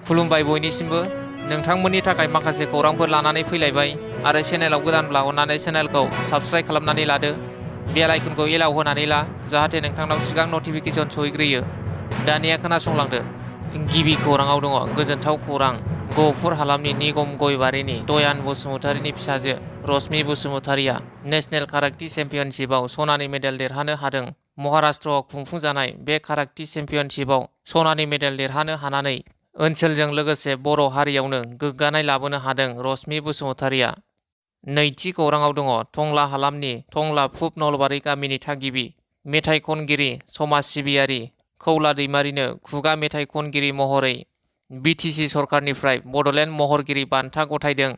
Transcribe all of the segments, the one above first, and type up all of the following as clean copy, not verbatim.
खुलुमबाय बयनिसिमबो। नोंथांमोननि थाखाय माखासे खौरांफोर लानानै फैलायबाय आरो चेनेलाव गोदानब्ला अन्नानै चेनेलखौ साबस्क्राइब खालामनानै लादो। बेल आइकनखौ एलाव होनानै ला जाहाथे नोंथांनाव सिगां नटिफिकेसन सहैग्रोयो। दानिया खोनासंलांदो। गिबि खौराङाव दङ गोजोनथाव खौरां। गहपुर हालामनि निगम गयबारिनि दयान बसुमतारीनि फिसाजो रश्मि बसुमतारीया नेशनेल काराटे चेम्पियनशिपआव सनानि मेडेल देरहानो हादों। महाराष्ट्रआव खुंफुंजानाय बे काराटे चेम्पियनशिपआव सनानि मेडेल देरहानो हानानै ओनसोलजों लोगोसे बर' हारियावनो गोग्गानाय लाबोनो हादों रश्मि बसुमतारीया। नैथि खौराङाव दङ टंला हालामनि टंला फुब नलबारि गामिनि थागिबि मेथाइ खनगिरि समाज सिबियारि खौला दैमारिनो खुगा मेथाइ खनगिरि महरै बिटिसि सरकारनिफ्राय बड'लेण्ड महरगिरि बान्था गथायदों।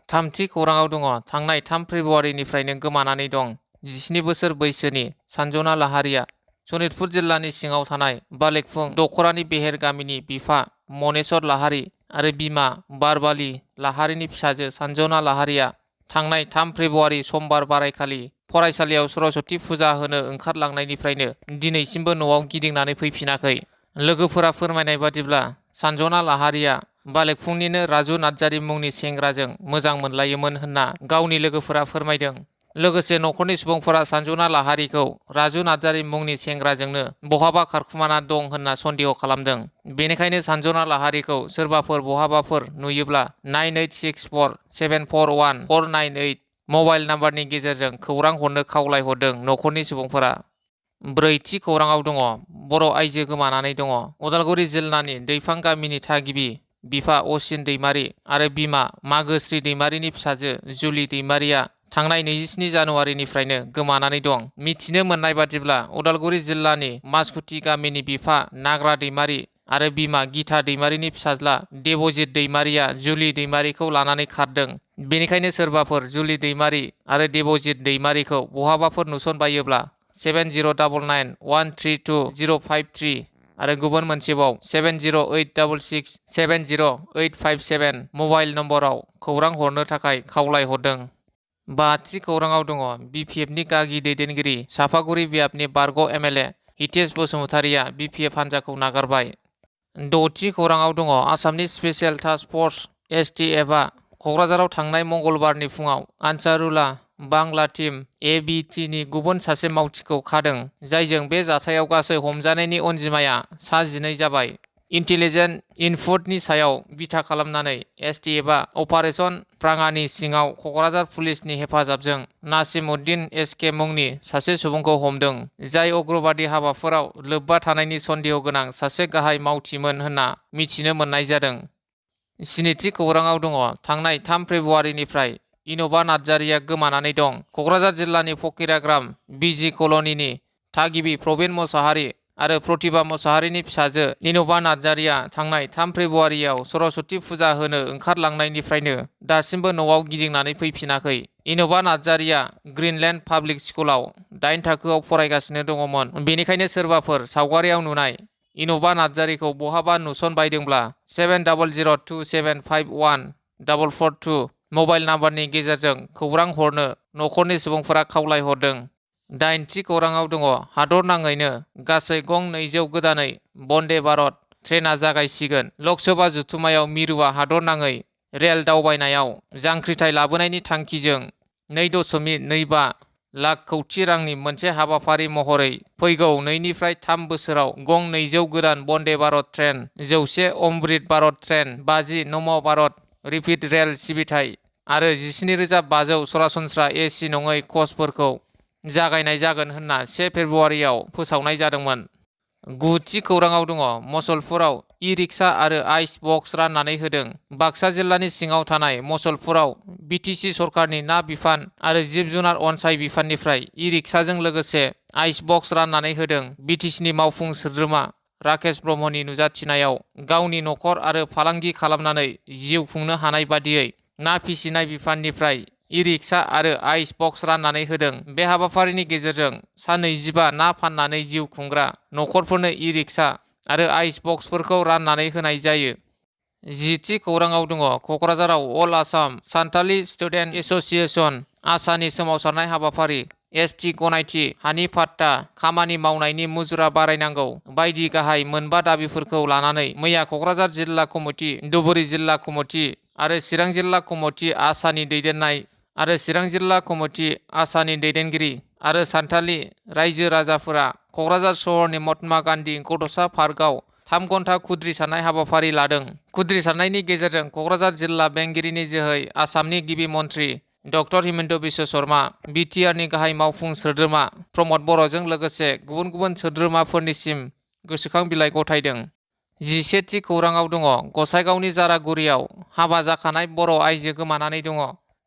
थामथि खौराङाव दङ थांनाय 3 फेब्रुवारिनिफ्रायनो गोमानानै दं 17 बोसोर बैसोनि सानजना लाहारिया सनितपुर जिल्लानि सिङाव थानाय बालेकफुं दखरानि बेहेर गामिनि बिफा मनेस्वर लाहारि आरो बिमा बारबालि लाहारिनि फिसाजो सानजना लाहारिया थांनाय 3 फेब्रुवारि समबार बारायखालि फरायसालियाव सरस्वती फुजा होनो ओंखारलांनायनिफ्रायनो दिनैसिमबो न'आव गिदिंनानै फैफिनाखै। लोगोफोरा फोरमायनाय बादिब्ला सानजना लाहारिया बालेकफुंनिनो राजु नार्जारी मुंनि सेंग्राजों मोजां मोनलायोमोन होनना गावनि लोगोफोरा फोरमायदों। लोगोसे न'खरनि सुबुंफोरा सानजना लाहारिखौ राजु नार्जारी मुंनि सेंग्राजोंनो बहाबा खारखुमाना दं होनना सन्देह खालामदों। बेनिखायनो सानजना लाहारिखौ सोरबाफोर बहाबाफोर नुयोब्ला 9864741498 मबाइल नाम्बारनि गेजेरजों खौरां हरनो खावलायहरदों न'खरनि सुबुंफोरा। ब्रैथि खौराङाव दङ बर' आइजो गोमानानै दङ। उदालगुरि जिल्लानि दैफां गामिनि थागिबि बिफा असिन दैमारि आरो बिमा मागोस्री दैमारिनि फिसाजो जुलि दैमारिया थांनाय 27 जानुवारिनिफ्रायनो गोमानानै दं। मिथिनो मोननाय बादिब्ला उदालगुरि जिल्लानि मासकुटि गामिनि बिफा नाग्रा दैमारि आरो बिमा गीता दैमारिनि फिसाज्ला देबजित दैमारिया जुलि दैमारिखौ लानानै खारदों। बेनिखायनो सोरबाफोर जुलि दैमारि आरो देबजित दैमारिखौ बहाबाफोर नुसनबायोब्ला 7089132053 आरो गुबुन मोनसेबाव 7086670857 मबाइल नम्बराव खौरां हरनो थाखाय खावलायहरदों। बाथि खौराङाव दङ बिपिएफनि गागि दैदेनगिरि सापागुरि बियाबनि बारग' एमएलए हितेश बसुमतारीया बिपिएफ हान्जाखौ नागारबाय। द'थि खौराङाव दङ आसामनि स्पेसियेल टास्क फर्स एसटिएफआ क'क्राझाराव थांनाय मंगलबारनि फुङाव आनसारुल्लाह बांला टीम एबिटिनि गुबुन सासे मावथिखौ खादों, जायजों बे जाथायाव गासै हमजानायनि अनजिमाया सा 12 जाबाय। इन्टेलिजेन्ट इनपुटनि सायाव बिथा खालामनानै एसटिएफआ अपारेशन प्राङानि सिङाव क'क्राझार पुलिसनि हेफाजाबजों नासिम उद्दिन एसके मुंनि सासे सुबुंखौ हमदों, जाय उग्रबादि हाबाफोराव लोब्बा थानायनि सन्देह गोनां सासे गाहाय मावथिमोन होनना मिथिनो मोननाय जादों। स्निथि खौराङाव दङ थांनाय 3 फेब्रुवारिनिफ्राय इन'भा नार्जारीया गोमानानै दं। क'क्राझार जिल्लानि फकिराग्राम बिजि कल'निनि थागिबि प्रबिन मोसाहारि आरो प्रतिभा मोसाहारिनि फिसाजो इन'भा नार्जारीया थांनाय 3 फेब्रुवारियाव सरस्वती फुजा होनो ओंखारलांनायनिफ्रायनो दासिमबो न'आव गिदिंनानै फैफिनाखै। इन'भा नार्जारीया ग्रीनलेन्ड पाब्लिक स्कुलाव 8 थाखोआव फरायगासिनो दङमोन। बेनिखायनो सोरबाफोर सावगारियाव नुनाय इन'भा नार्जारीखौ बहाबा नुसनबायदोंब्ला 7002751442 मबाइल नाम्बारनि गेजेरजों खौरां हरनो न'खरनि सुबुंफोरा खावलायहरदों। 8थि खौराङाव दङ हादर नाङैनो गासै गं 200 गोदानै बन्दे भारत ट्रेना जागायसिगोन। लकसभा जथुम्मायाव मिरुआ हादर नाङै रेल दावबायनायाव जांख्रिथाय लाबोनायनि थांखिजों 2.25 लाख कौटि रांनि मोनसे हाबाफारि महरै फैगौ 2 निफ्राय 3 बोसोराव गं 200 गोदान बन्दे भारत ट्रेन, 100 अमृत भारत ट्रेन, 50 नम भारत रिपिड रेल सिबिथाय आरो 17,500 सरासनस्रा एसि नङै कचफोरखौ जागायनाय जागोन होनना 1 फेब्रुवारियाव फोसावनाय जादोंमोन। 9थि खौराङाव दङ मसलपुराव इ-रिक्सा आरो आइस बक्स राननानै होदों। बाक्सा जिल्लानि सिङाव थानाय मसलपुराव बिटिसि सरकारनि ना बिफान आरो जिब जुनार अनसाय बिफाननिफ्राय इ-रिक्साजों लोगोसे आइस बक्स राननानै होदों। बिटिसिनि मावफुं सोद्रोमा राकेश ब्रह्मनि नुजाथिनायाव गावनि न'खर आरो फालांगि खालामनानै जिउ खुंनो हानाय बादियै ना फिसिनाय बिफाननिफ्राय इ-रिक्सा आरो आइस बक्स राननानै होदों। बे हाबाफारिनि गेजेरजों सा 25 ना फाननानै जिउ खुंग्रा न'खरफोरनो इ-रिक्सा आरो आइस बक्सफोरखौ राननानै होनाय जायो। 10थि खौराङाव दङ क'क्राझाराव अल आसाम सान्थालि स्टुडेन्ट एस'सिएशन आसानि सोमावसारनाय हाबाफारि ST गनायथि, हानि पाट्टा, खामानि मावनायनि मुजुरा बारायनांगौ बायदि गाहाय मोनबा दाबिफोरखौ लानानै मैया क'क्राझार जिल्ला कमिटि, धुबुरी जिल्ला कमिटि आरो चिरां जिल्ला कमिटि आसानि दैदेनगिरि आरो सान्थालि रायजो राजाफोरा क'क्राझार सहरनि महात्मा गान्धी गथ'सा पार्कआव 3 घन्टा खुद्रि सारनाय हाबाफारि लादों। खुद्रि सारनायनि गेजेरजों क'क्राझार जिल्ला बेंगिरिनि जोहै आसामनि गिबि मन्थ्रि डक्टर हिमन्त बिश्व शर्मा, बिटिआरनि गाहाय मावफुं सोद्रोमा प्रमद बर'जों लोगोसे गुबुन गुबुन सोद्रोमाफोरनिसिम गोसोखां बिलाइ गथायदों। 11थि खौराङाव दङ गसाइगावनि जारागुरियाव हाबा जाखानाय बर' आइजो गोमानानै दङ।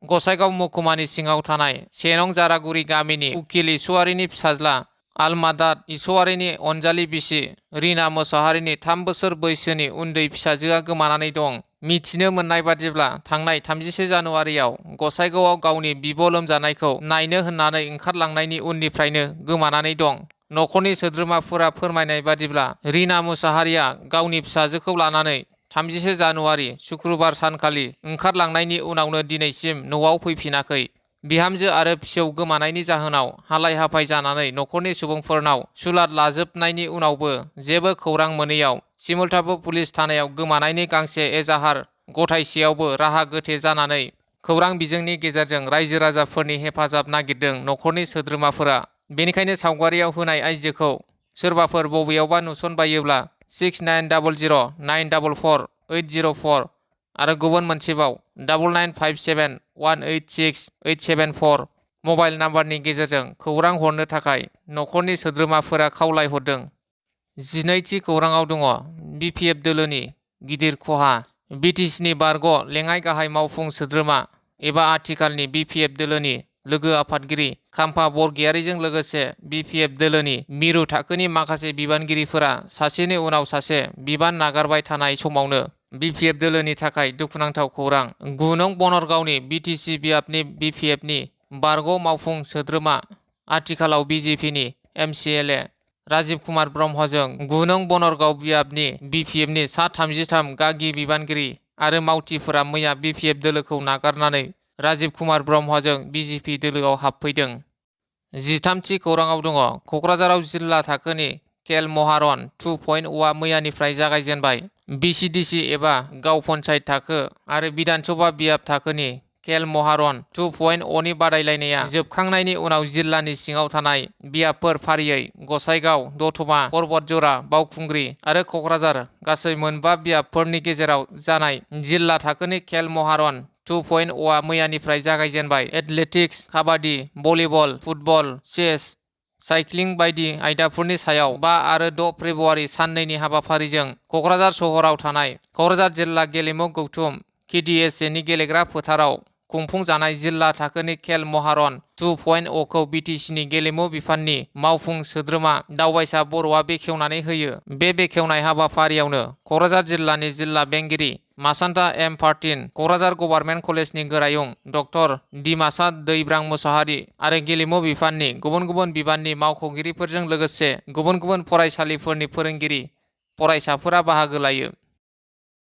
गसाइगाव महकुमानि सिङाव थानाय 1 नं जारागुरि गामिनि उकिल इसवारिनि फिसाज्ला आलमादाद इसवारिनि अनजालि बिसि रिना मोसाहारिनि 3 बोसोर बैसोनि उन्दै फिसाजोआ गोमानानै दं। मिथिनो मोननाय बादिब्ला थांनाय 31 जानुवारियाव गसाइगावआव गावनि बिब' लोमजानायखौ नायनो होननानै ओंखारलांनायनि उननिफ्रायनो गोमानानै दं। न'खरनि सोद्रोमाफोरा फोरमायनाय बादिब्ला रिना मोसाहारिया गावनि फिसाजोखौ लानानै 31 जानुवारि शुक्रबार सानखालि ओंखारलांनायनि उनावनो दिनैसिम न'आव फैफिनाखै। बिहामजो आरो फिसौ गोमानायनि जाहोनाव हालाय हाफाय जानानै न'खरनि सुबुंफोरनाव सुलाद लाजोबनायनि उनावबो जेबो खौरां मोनैयाव सिमुलताबो पुलिस थानायाव गोमानायनि गांसे एजाहार गथायसेयावबो राहा गोथे जानानै खौरां बिजोंनि गेजेरजों रायजो राजाफोरनि हेफाजाब नागिरदों न'खरनि सोद्रोमाफोरा। बेनिखायनो सावगारियाव होनाय आइजोखौ सोरबाफोर बबेयावबा नुसनबायोब्ला 6900944804 आरो गुबुन मोनसेबाव 9957186874 मबाइल नाम्बारनि गेजेरजों खौरां हरनो थाखाय न'खरनि सोद्रोमाफोरा खावलायहरदों। 12थि खौराङाव दङ बिपिएफ दोलोनि गिदिर खहा। बिटिसिनि बारग' लेङाइ गाहाय मावफुं सोद्रोमा एबा आथिखालनि बिपिएफ दोलोनि लोगो आफादगिरि खाम्फा बरगयारिजों लोगोसे बिपिएफ दोलोनि मिरु थाखोनि माखासे बिबानगिरिफोरा सासेनि उनाव सासे बिबान नागारबाय थानाय समावनो बिपिएफ दोलोनि थाखाय दुखुनांथाव खौरां। 9 नं बनरगावनि बिटिसि बियाबनि बिपिएफनि बारग' मावफुं सोद्रोमा आथिखालाव बिजेपिनि एमसिएलए राजीव कुमार ब्रह्मजों 9 नं बनरगाव बियाबनि बिपिएफनि सा 33 गागि बिबानगिरि आरो मावथिफोरा मैया बिपिएफ दोलोखौ नागारनानै राजीव कुमार ब्रह्मजों बिजेपि दोलोआव हाबफैदों। 13थि खौराङाव दङ क'क्राझाराव जिल्ला थाखोनि खेल महारन 2.0 मैयानिफ्राय जागायजेनबाय। बिसिडिसि एबा गाव पन्सायत थाखो आरो बिधानसभा बियाब थाखोनि खेल महारन 2.0 नि बादायलायनाया जोबखांनायनि उनाव जिल्लानि सिङाव थानाय बियाबफोर फारियै गसाइगाव, दतमा, परबतजरा, बावखुंग्रि आरो क'क्राझार गासै मोनबा बियाबफोरनि गेजेराव जानाय जिल्ला थाखोनि खेल महारन 2.0 मैयानिफ्राय जागायजेनबाय। एथलेटिक्स, काबादि, भलिबल, फुटबल, चेस, साइक्लिं बायदि आयदाफोरनि सायाव 5 आरो 6 फेब्रुवारि साननैनि हाबाफारिजों क'क्राझार सहराव थानाय क'क्राझार जिल्ला गेलेमु गौथुम KDSA नि गेलेग्रा फोथाराव खुंफुंजानाय जिल्ला थाखोनि खेल महारन 2.0 खौ बिटिसिनि गेलेमु बिफाननि मावफुं सोद्रोमा दावबायसा बर'आ बेखेवनानै होयो। बे बेखेवनाय हाबाफारियावनो क'क्राझार जिल्लानि जिल्ला बेंगिरि मासान्ता एम पार्टिन, क'क्राझार गभार्नमेन्ट कलेजनि गोरायुं डक्टर दिमासा दैब्रां मोसाहारि आरो गेलेमु बिफाननि गुबुन गुबुन बिबाननि मावख'गिरिफोरजों लोगोसे गुबुन गुबुन फरायसालिफोरनि फोरोंगिरि फरायसाफोरा बाहागो लायो।